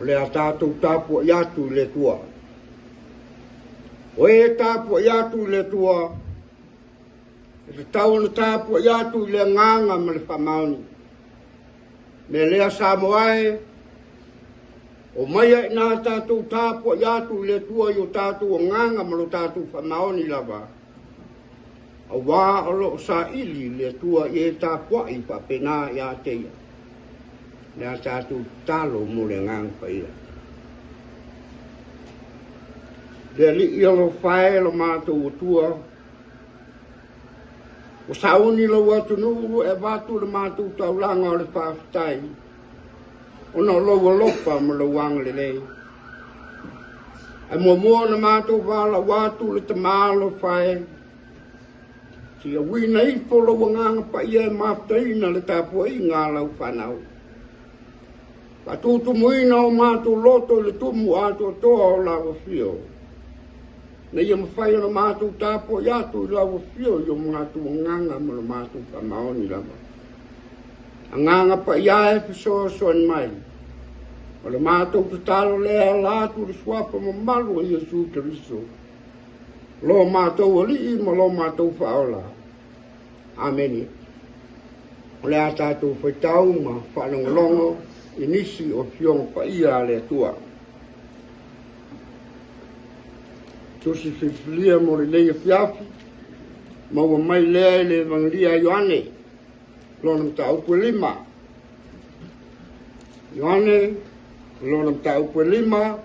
le a tatou tapuai atu i le Atua. O e e tapuai atu i le Atua, e tatau ona tapuai atu i le agaga ma le faamaoni. Mea lea Samoa e, omaia i ina tatou tapuai atu i le Atua i o tatou agaga ma lo tatou faamaoni lava, aua o lo o saili le Atua i e tapuai faapena ia te Ia. Le a tatou tatalo mo le Agaga Paia. Le Alii alofa e lo matou Atua, ua sauni lou atunuu e avatu le matou taulaga o le faafetai, ona o lou alofa ma lou agalelei. Ae muamua ona matou valaau atu le Tama alofa e, se i uina ifo lou Agaga Paia e mafutaina le tapuaiga a lau fanau. Faatutumuina o matou loto i le tumu atoatoa o lau afio, ina ia mafai ona matou tapuai atu i lau afio i o matou agaga ma lo matou faamaoni lava. Agaga Paia e fesoasoani mai, o le matou tatalo lea e ala atu i le suafa mamalu o Iesu Keriso, lo matou Alii ma lo matou Faaola. Amene. O le a tatou faitau ma faalogologo i nisi o Afioga Paia a le Atua. Tusi filifilia mo lenei afiafi, maua mai lea i le Evangelia a Ioane, lona mataupu e 5. Ioane, lona mataupu e 5,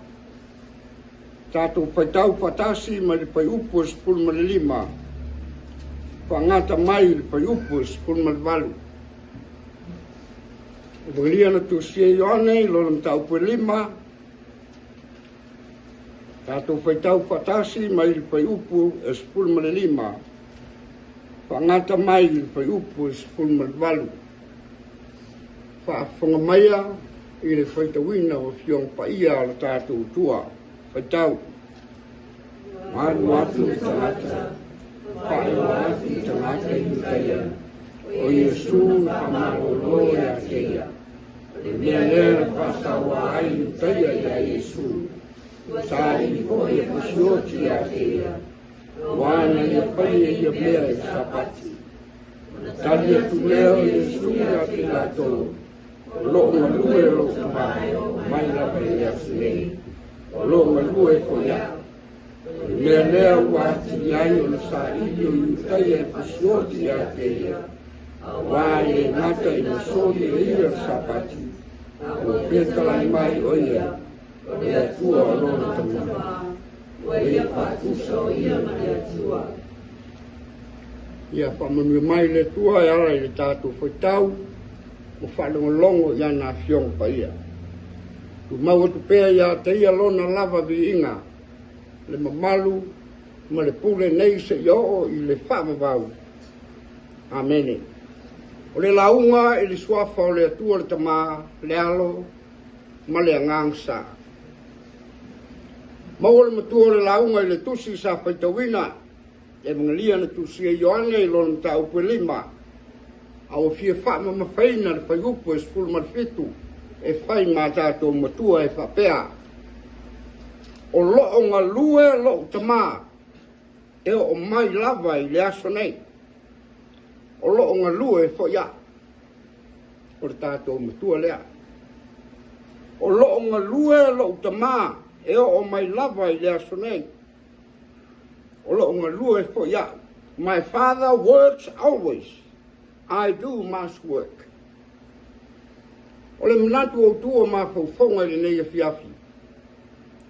tatou faitau faatasi mai le fuaiupu e 15, faagata mai i le fuaiupu e 18. Evangelia na tusia e Ioane i lona mataupu e 5, tatou faitau faatasi mai le fuaiupu e 15, faagata mai i le fuaiupu e 18. Faafofoga maia i le faitauina o Afioga Paia a lo tatou Atua. Faitau. Alu atu le tagata, faailoa atu i tagata i Iutaia, o Iesu na faamalolo ia te ia. O le mea lea na faasaoa ai Iutaia iā Iesu, ua saili foi e fasioti ia te ia, aua na ia faia ia mea i le Sapati. Ona tali atu lea o Iesu ia te latou, O loo galue lou Tama mai lava i le aso nei, o loo galue foi au. O le mea lea ua atili ai ona saili o Iutaia e fasioti ia te ia, aua e le gata ina soli e ia le Sapati, a ua fetalai mai o ia, o le Atua o lona Tama, ua ia faatusa o ia ma le Atua. Ia faamanuia mai le Atua e ala i le tatou faitau ma faalogologo i ana Afioga Paia. Tumau atu pea ia te ia lona lava viiga, le mamalu ma le pule nei seia oo i le faavavau. Amene. O le lauga i le suafa o le Atua le Tama, le Alo ma le Agaga Sa. Maua le matua o le lauga i le tusi sa faitauina Evangelia na tusia e Ioane i lona mataupu e 5, a ua fia faamamafaina le fuaiupu e 17 e fai ma tatou matua e faapea, O loo galue lou Tama e oo mai lava i le aso nei, o loo galue foi au. O le tatou matua lea. O loo galue lou Tama e oo mai lava i le aso nei, o loo galue foi au. My father works always, I do must work. O le manatu o tu o mafaufauga i lenei afiafi,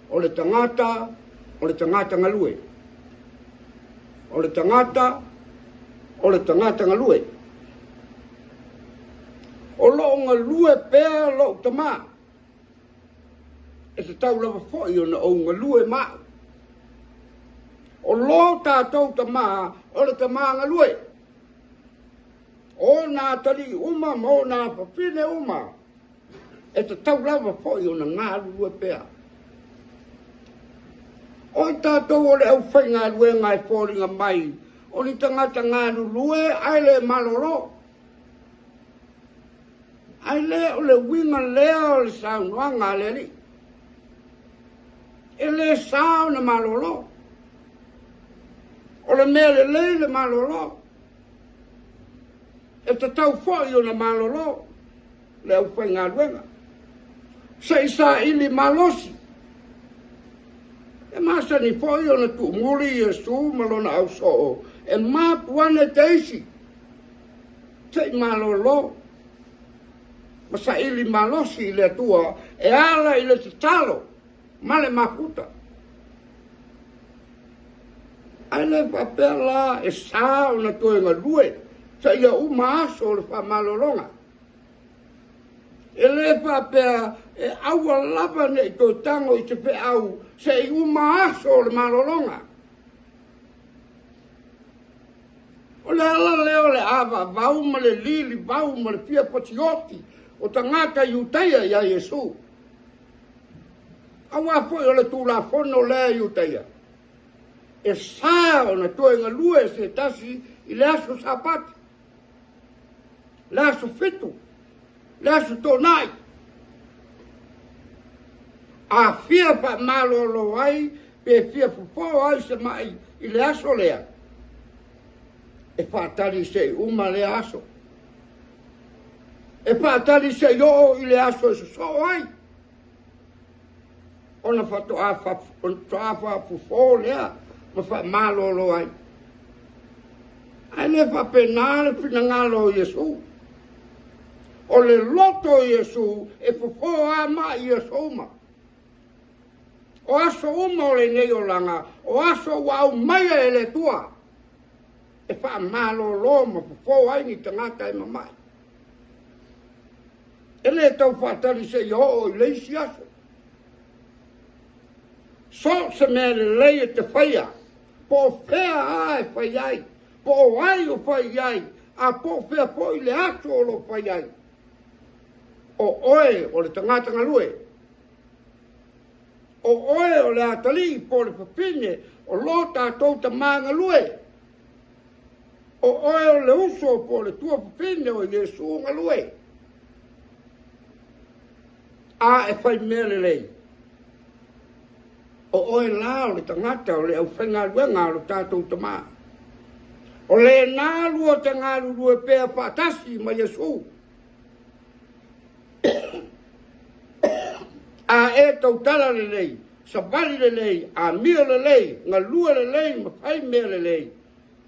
o le tagata, o le tagata galue. O le tagata, o le tagata galue. O loo galue pea lou Tama, e tatau lava foi ona ou galue ma au. O lo tatou Tama, o le Tama galue. O nā atalii uma ma o nā fafine uma, e tatau lava foi ona galulue pea. O i tatou o le aufaigaluega e foliga mai o ni tagata galulue ae le malolo. Ae le o le uiga lea o le saunoaga a le Alii. E le sa ona malolo. O le mea lelei le malolo. E tatau foi ona malolo le aufaigaluega. Se i saili malosi. E masani foi ona tuumuli Iesu ma lona ausoo e mapu ane te isi, se i malolo ma saili malosi i le Atua e ala i le tatalo ma le mafuta. Ae le faapea la e sa ona toe galue seia uma aso o le faamalologa. E le faapea e aua lava ne i toe tago i se feau se i uma aso o le malologa. O le ala lea o le avaavau ma le lilivau ma le fia fasioti o tagata Iutaia iā Iesu. Aua foi o le Tulafono lea Iutaia, e sa ona toe galue se tasi i le aso Sapati, le aso Fitu, le aso Toonai. A fia faamalolo ai pe fia fofo ai se ma'i i le aso lea, e faatali se i uma lea aso. E faatali se i oo i le aso e sosoo ai, ona faatoa faafofo lea ma faamalolo ai. Ae le faapena le finagalo o Iesu. O le loto o Iesu e fofo lava ma'i i aso uma. O aso uma o lenei olaga, o aso ua aumaia e le Atua e faamalolo ma fofo ai ni tagata e mamai. E le tau faatali seia oo i le isi aso. So o se mea lelei e te faia, po o fea lava e fai ai, po o ai o fai i ai, a po o fea foi le aso o lo o fai ai, o oe o le tagata galue. O oe o le atalii po o le fafine o lo tatou tama galue. O oe o le uso po o le tuafafine o Iesu galue. A e fai mea lelei, o oe la o le tagata o le aufaigaluega a lo tatou Tama. O lena lua te galulue pea faatasi ma Iesu. A e tautala lelei, savali lelei, amio lelei, galue lelei ma fai mea lelei,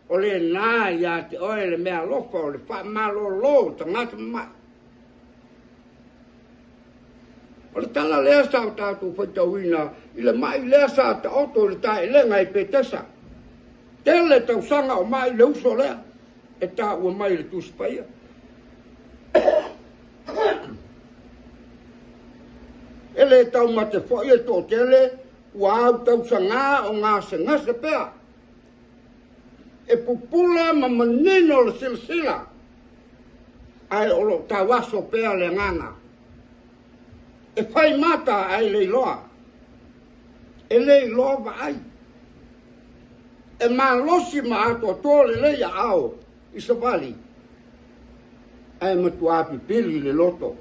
o lena ia te oe le meaalofa o le faamalolo o tagata mamae. O le tala lea sa o tatou faitauina i le ma'i lea sa taoto i le taelega i Petesa. Tele tausaga o ma'i le uso lea e taua mai i le Tusi Paia. E le taumate foi e toatele ua au tausagā o gasegase pea. E pupula ma manino le silasila, ae o lo o tauaso pea le agaga. E fai mata ae le iloa. E le iloa vaai. E malosi ma atoatoa lelei aao i savali, ae matuā pipili le loto.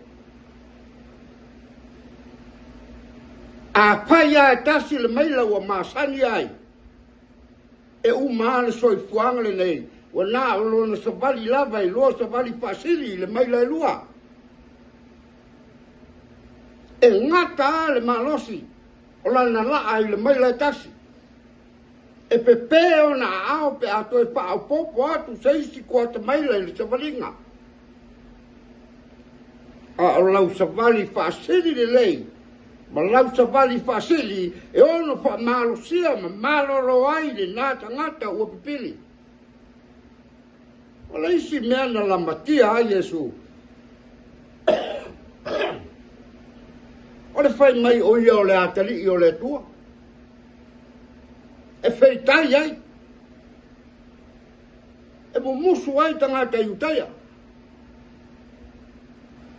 Afai lava e tasi le maila ua masani ai, E uma lava le soifuaga lenei, ua na o lona savali lava e lua savali faasili i le maila e lua. E gata lava le malosi o lana laa i le maila e tasi. E pepē ona aao pe a toe faaopoopo atu se isi kuata maila i le savaliga. A o lau savali faasili lelei ma lau savali faasili e ono faamalosia ma malolo ai lena tagata ua pipili. O le isi mea na lamatia ai Iesu, o le fai mai o ia o le atalii o le Atua, e feitai ai, e mumusu ai tagata Iutaia.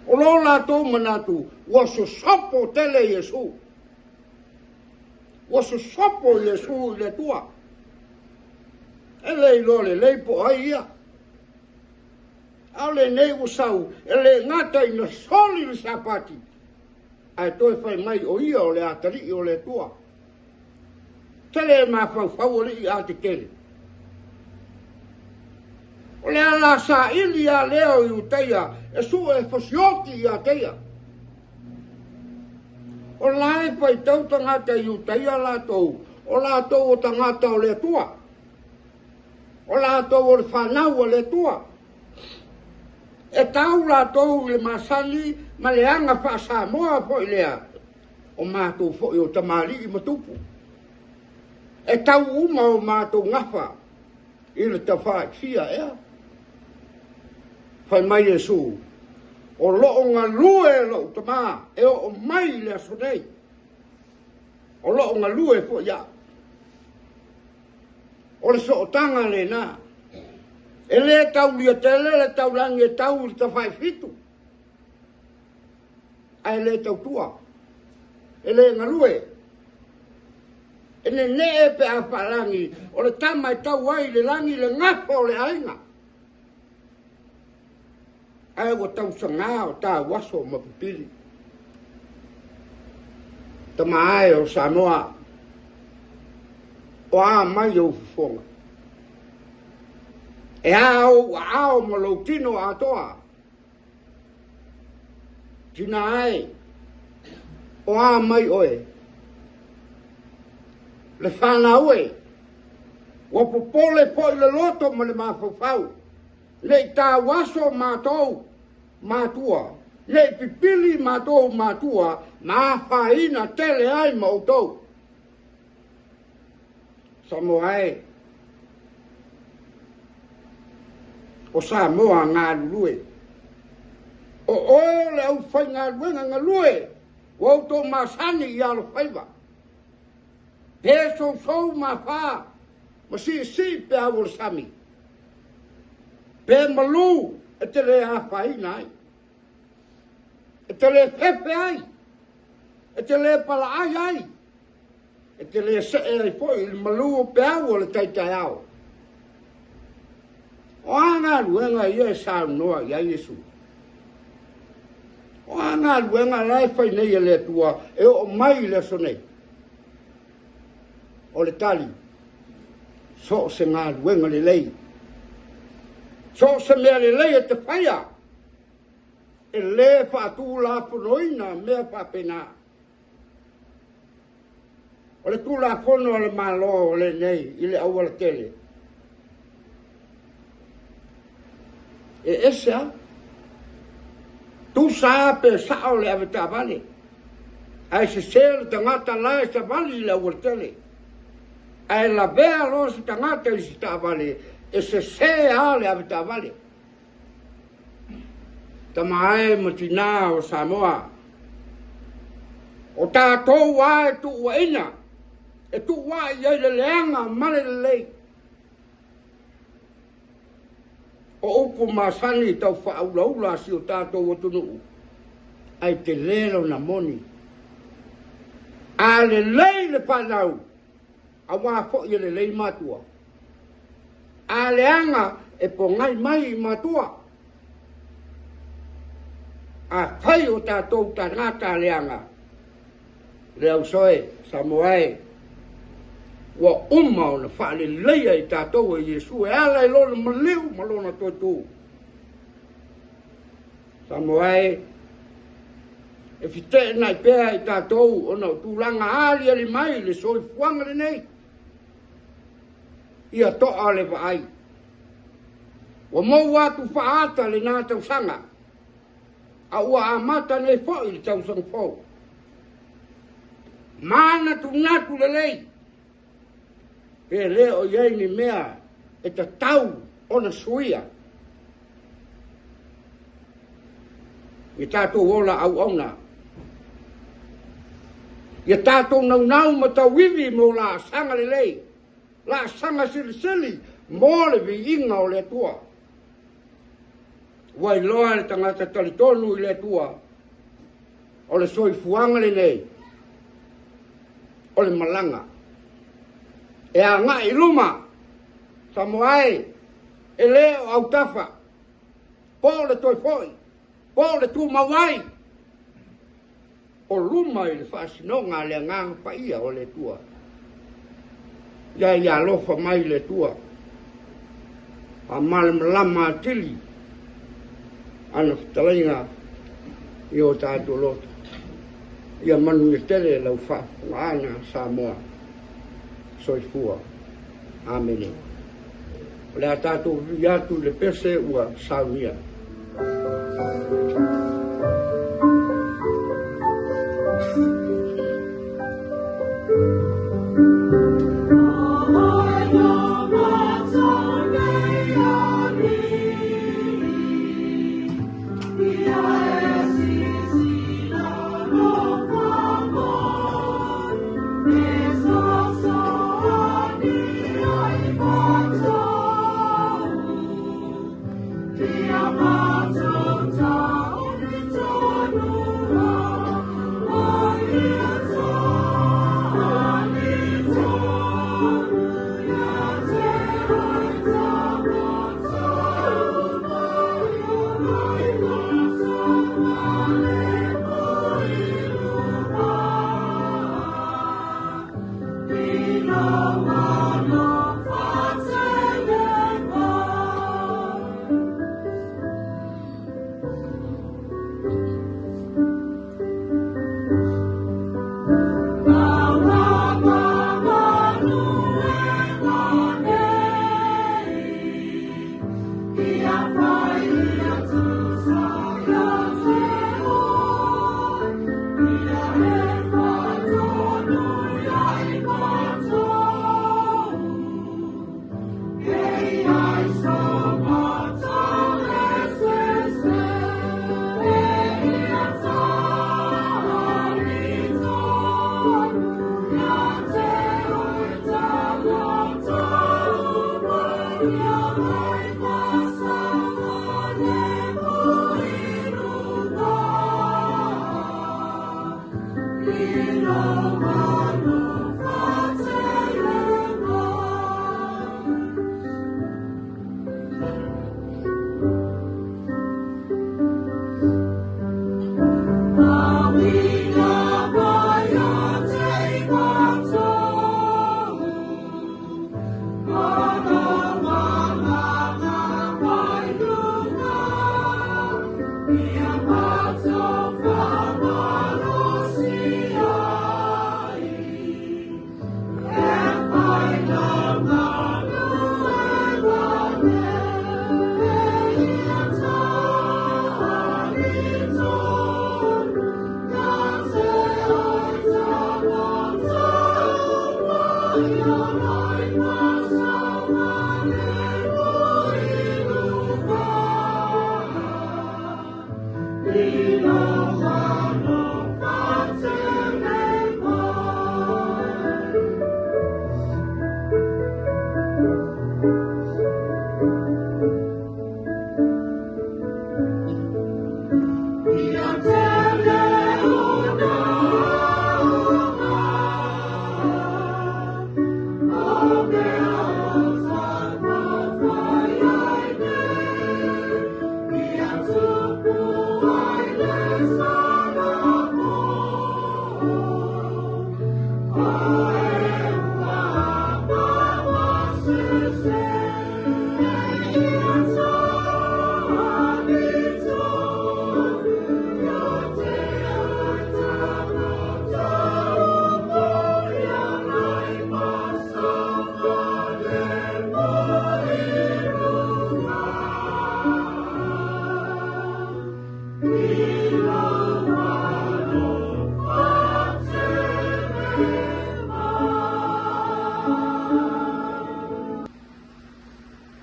O lo latou manatu, ua sosopo tele Iesu. Ua sosopo Iesu i le Atua. E le iloa lelei po o ai ia. A o lenei ua sau, e le gata ina soli le Sapati, ae toe fai mai o ia o le atalii o le Atua. Te le mafaufau alii a tetele. O le ala saili a lea o Iutaia e sue fasioti ia te ia. O la e faitau tagata Iutaia latou, o latou o tagata o le Atua. O latou o le fanau a le Atua. E tau latou i le masani ma le aga faa-Samoa foi lea, o matou foi o tamalii ma tupu. E tau uma o matou gafa i le tafaifia ea. Fai mai Iesu, O lo o galue lou Tama e oo mai i le aso nei. O lo o galue foi au. O le sootaga lena. E le taulia tele le taulagi e tau i le tafaifitu, ae le tautua, e le galue. E nenee pe a faalagi, o le tama e tau ai i le lagi le gafa o le aiga. Ae ua tausaga o tauaso ma pipili. Tama ae o Samoa, o a mai ou fofoga? E a ou aao ma lou tino atoa? Tina ae, o a mai oe? Le fanau e, ua popole foi le loto ma le mafaufau. Ne i tauaso matou matua, ne i pipili matou matua ma afaina tele ai ma outou. Samoa e, o Samoa galulue. O oe o le aufaigaluega galue ua outou masani i alofaiva. Pe sousou ma fa ma siisii peau o le sami. Pe malu e te le afaina ai, e te le fefe ai, e te le palaai ai, e te le see ai foi i le malu o peau o le tai taeao. O a galuega ia e saunoa i ai Iesu? O a galuega la e fai nei e le Atua e oo mai i le aso nei? O le tali, so o se galuega lelei, so o se mea lelei e te faia, e le faatulafonoina mea faapena. O le Tulafono a le Malo lenei i le aualatele, e ese lava. Tusa lava pe sao le avetaavale, ae sese le tagata la e savali i le aualatele. Ae lavea loa se tagata i se taavale, e sese lava le avetaavale. Tama ae ma tinā o Samoa, o tatou lava e tuuaina, e tuuai ai le leaga ma le lelei. O upu masani tau faaulaula a si o tatou atunuu, ae tele lona moni. A lelei le fanau, aua foi e lelei matua. A leaga e pogai mai i matua. Afai o tatou tagata leaga, le ausoe Samoa e, ua uma ona faaleleia i tatou e Iesu e ala i lona maliu ma lona toe tu. Samoa e, e feteenai pea i tatou ona o tulaga aliali mai i le soifuaga lenei. Ia toa le vaai. Ua maua atu faaata lena tausaga, a ua amata nei foi le tausaga fou. Manatunatu lelei, pe le o i ai ni mea e tatau ona suia i tatou ola auauna. Ia tatou naunau ma tauivi mo laasaga lelei, laasaga silisili mo le viiga o le Atua. Ua iloa le tagata talitonu i le Atua, o le soifuaga lenei, o le malaga. E agai i luma, Samoa e, e le o autafa, po o le toe foi, po o le tumau ai, o luma i le faasinoga a le Agaga Paia o le Atua. Ia ia alofa mai le Atua. Faamalamalama atili ana fetalaiga i o tatou loto. Ia manuia tele lau faafofogaaga Samoa. Soifua. Amene. O le a tatou vivii atu i le pese ua saunia.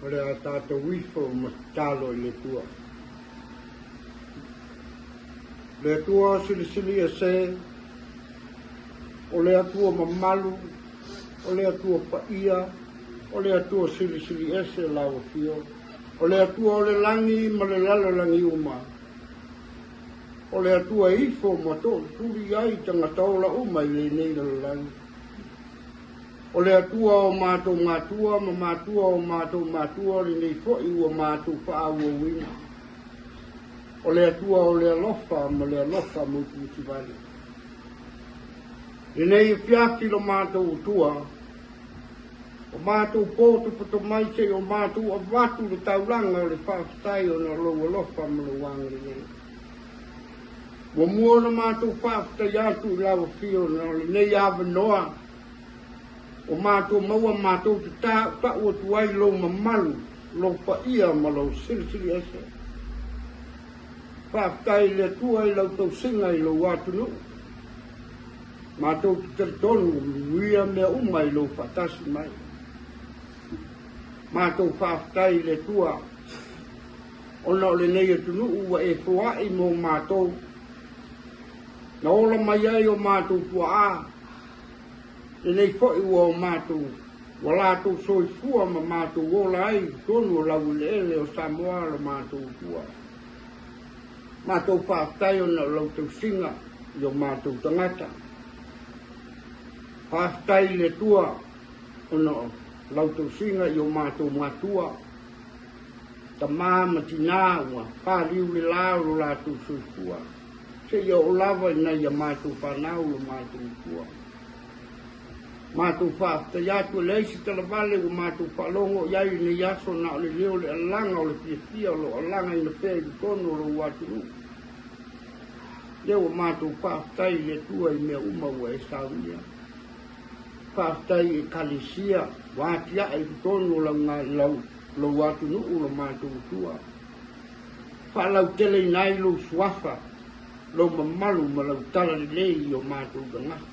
O le a tatou ifo ma tatalo i le Atua. Le Atua silisili ese, o le Atua mamalu, o le Atua paia, o le Atua silisili ese lau afio, o le Atua o le lagi ma le lalolagi uma, o le Atua e ifo ma tootuli ai tagata ola uma i lenei lalolagi. O le Atua o matou matua ma matua o matou matua lenei foi ua matou faaauauina. O le Atua o le alofa ma le alofa movale. Lenei afiafi lo matou Atua. O matou potopoto mai se i o matou avatu le taulaga o le faafetai ona o lou alofa ma lou agalelei. Muamua ona matou faafetai atu i lau Afio ona o lenei avanoa ua matou maua matou te tautau atu ai lou mamalu, lou paia ma lou silisili ese. Faafetai i le Atua i lau tausiga i lou atunuu. Matou te talitonu ua manuia mea uma i lou faatasi mai. Matou faafetai i le Atua ona o lenei atunuu ua e foai mo matou. Na ola mai ai o matou tuaa, lenei foi ua o matou ua latou soifua ma matou ola ai i totonu o laueleele o Samoa lo matou Atua. Matou faafetai ona o lau tausiga i o matou tagata. Faafetai i le Atua ona o lau tausiga i o matou matua, tama ma tinā ua faliu le la o lo latou soifua, seia oo lava i nai a matou fanau lo matou Atua. Matou faafetai atu e leai se talavale ua matou faalogo i ai i lenei aso na o le leo o le alaga o le fiafia o lo o alagaina pea i totonu o lou atunuu. Lea ua matou faafetai i le Atua i mea uma ua e saunia. Faafetai i Ekalesia ua atiae i totonu o lou atunuu lo matou Atua. Faalauteleina ai lou suafa, lou mamalu ma lau talalelei i o matou tagata.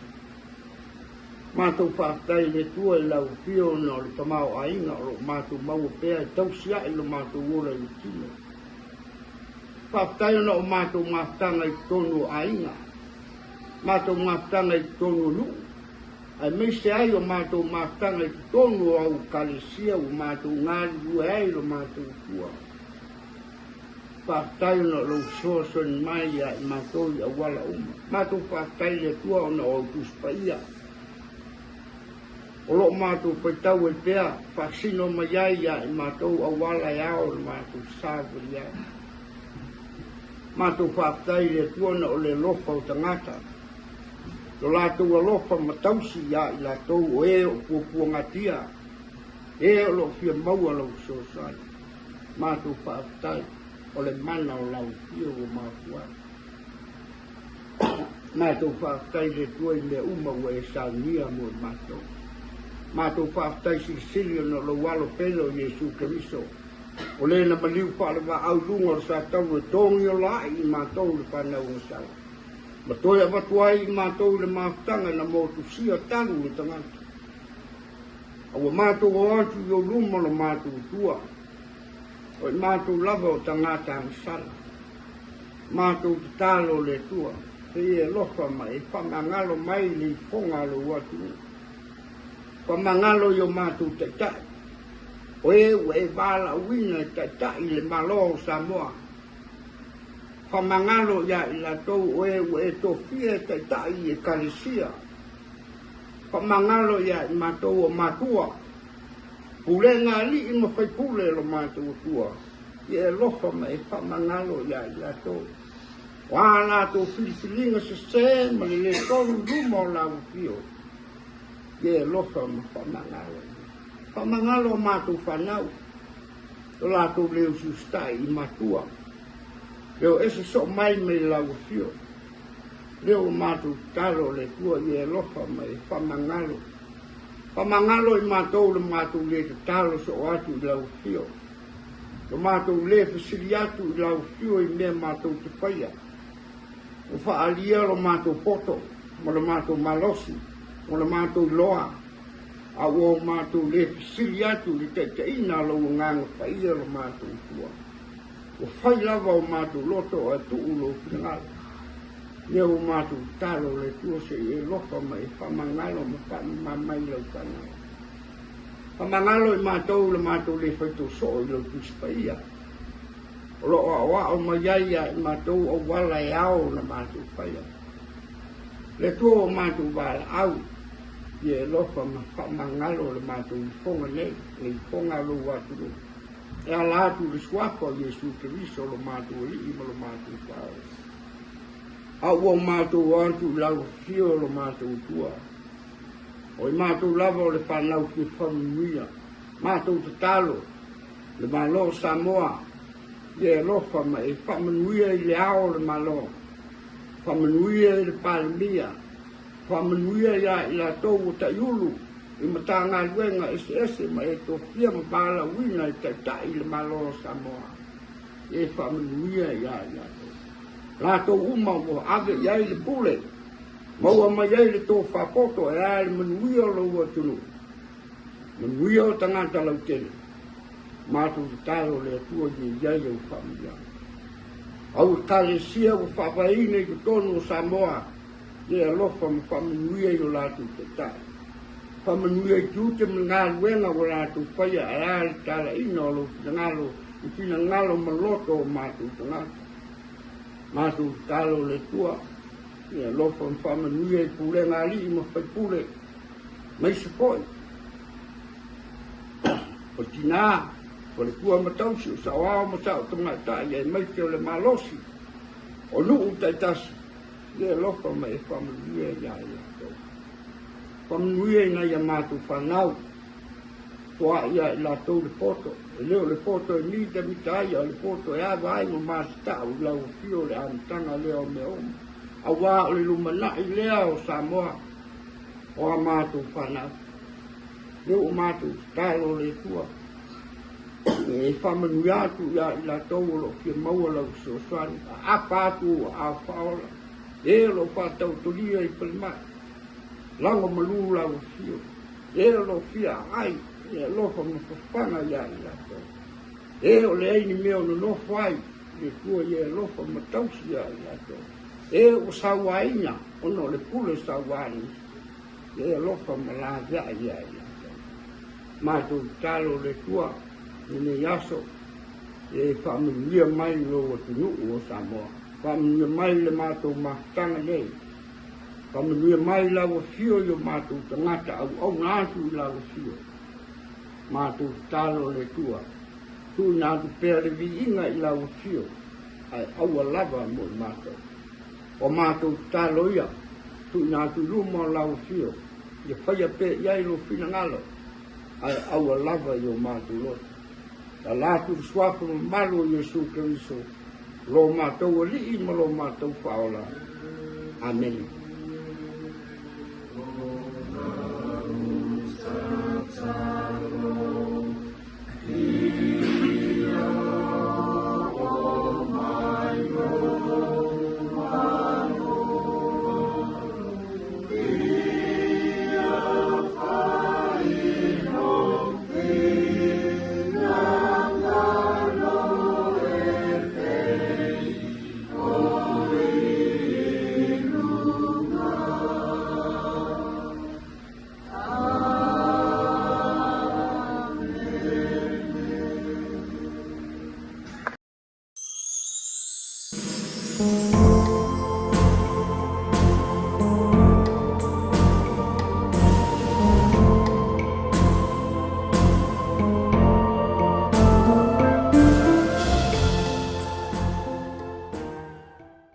Matou faafetai i le Atua i lau Afio ona o le tamaoaiga o lo o matou maua pea e tausia'i lo matou ola i le tino. Faafetai ona o matou mafutaga i totonu o aiga, matou mafutaga i totonu o nuu, aemaise ai o matou mafutaga i totonu o au Ekalesia ua matou galulue ai lo matou Atua. Faafetai ona o lou fesoasoani mai ia i matou i auala uma. Matou faafetai i le Atua ona o au Tusi Paia o lo o matou faitau ai pea, faasino mai ai ia i matou auala e ao ona matou savali ai. Matou faafetai i le Atua ona o le alofa o tagata, lo latou alofa ma tausi ia i latou o e o puapuagatia, e o lo o fia maua lau fesoasoani. Matou faafetai o le mana o lau Afio ua mafua ai. Matou faafetai i le Atua i mea uma ua e saunia mo i matou. Matou faafetai silisili ona o lou Alo pele o Iesu Keriso, o le na maliu faalevaau i luga o le satauro e togi ola ai i matou le fanau agasala, ma toe avatu ai i matou i le mafutaga na motusia talu le tagata. A ua matou o atu i ou luma lo matou Atua, o i matou lava o tagata agasala. Matou tatalo le Atua, se i e alofa ma e faamagalo mai le ifoga a lou atunuu. Faamagalo i o matou taitai, o e ua e valaauina e taitai le Malo o Samoa. Faamagalo ia i latou o e ua e tofia e taitai i Ekalesia. Faamagalo ia i matou o matua, pulega alii ma faipule lo matou Atua, ia e alofa ma e faamagalo ia i latou. O a latou filifiliga sese ma le le tonu i luma o lau afio, ia e alofa ma faamagalo. Faamagalo a matou fanau, lo latou le usiusitai i matua, leo ese soo mai mai lau afio. Lea ua matou tatalo le Atua ia e alofa ma e faamagalo. Faamagalo i matou le matou le tatalo soo atu i lau afio. Lo matou le fesili atu i lau afio i mea matou te faia. Ua faaalia lo matou poto ma lo matou malosi ma lo matou iloa, a ua o matou le fesili atu i le taitaiina a lou Agaga Paia lo matou Atua. Ua fai lava o matou loto ae tuu lou finagalo. Lea ua matou tatalo le Atua se i e alofa ma e faamagalo ma faamama mai lau fanau. Faamagalo i matou le matou le faitau soo i lau Tusi Paia. O lo o aoao mai ai ia i matou auala e ao ona matou faia. Le Atua ua matou valaau, ia e alofa ma faamagalo le matou ifoga nei, le ifoga a lou atunuu. E ala atu i le suafa o Iesu Keriso lo matou Alii ma lo matou Faaola. A ua matou o atu i lau afio lo matou Atua. O i matou lava o le fanau fia faamanuia, matou tatalo le Malo o Samoa ia e alofa ma e faamanuia i le Ao o le Malo, faamanuia i le Palemia, faamanuia ia i latou ua taiulu i Matagaluega eseese ma e tofia ma valaauina e taitai le Malo o Samoa, ia e faamanuia ia i latou. Latou uma ua ave i ai le pule, maua mai ai le tofa poto e a le manuia o lou atunuu, manuia o tagata lautele. Matou tatalo le Atua ia i ai au faamanuiaga. Au Ekalesia ua faavaeina i totonu o Samoa, ia e alofa ma faamanuia i o latou taitai. Faamanuia i tiute ma galuega ua latou faia ae a le talaiina o lou finagalo i finagalo ma loto o matou tagata. Matou tatalo le Atua, ia alofa ma faamanuia i pulega a alii ma faipule, aemaise foi o tinā, faletua ma tausi, o saoao ma sao tamaitai, aemaise o le malosi o nuu taitasi, ia alofa ma e faamanuia ia i latou. Faamanuia i nai a matou fanau, foai ia i latou le poto, e le o le poto e mitamita ai, a o le poto e ava ai ma matatau i lau afio o le amataga lea o mea uma. Aua o le lumanai lea o Samoa, o a matou fanau. Lea ua matou tatalo le Atua e faamanuia atu ia i latou o lo o fia maua lau fesoasoani, aapa atu ou aao faaola, e o lo o faataotolia i falemai, lago malu lau afio, e o lo o fia aai e alofa ma fafaga ia i latou, e o leai ni mea o nonofo ai, le Atua ia e alofa ma tausi ia i latou, e ua sauaina ona o le pule saua a nisi, e alofa ma laveai ia i latou. Matou tatalo le Atua i lenei aso, e faamanuia mai lou atunuu o Samoa. Faamanuia mai le matou mafutaga nei. Faamanuia mai lau afio i o matou tagata auauna atu i lau afio. Matou tatalo le Atua, tuuina atu pea le viiga i lau afio, ae aua lava mo i matou. O matou tatalo ia, tuuina atu i luma o lau afio, ia faia pea i ai lou finagalo, ae aua lava i o matou loto. E ala atu i le suafa mamalu o Iesu Keriso, lo matou Alii ma lo matou Faaola. Amene.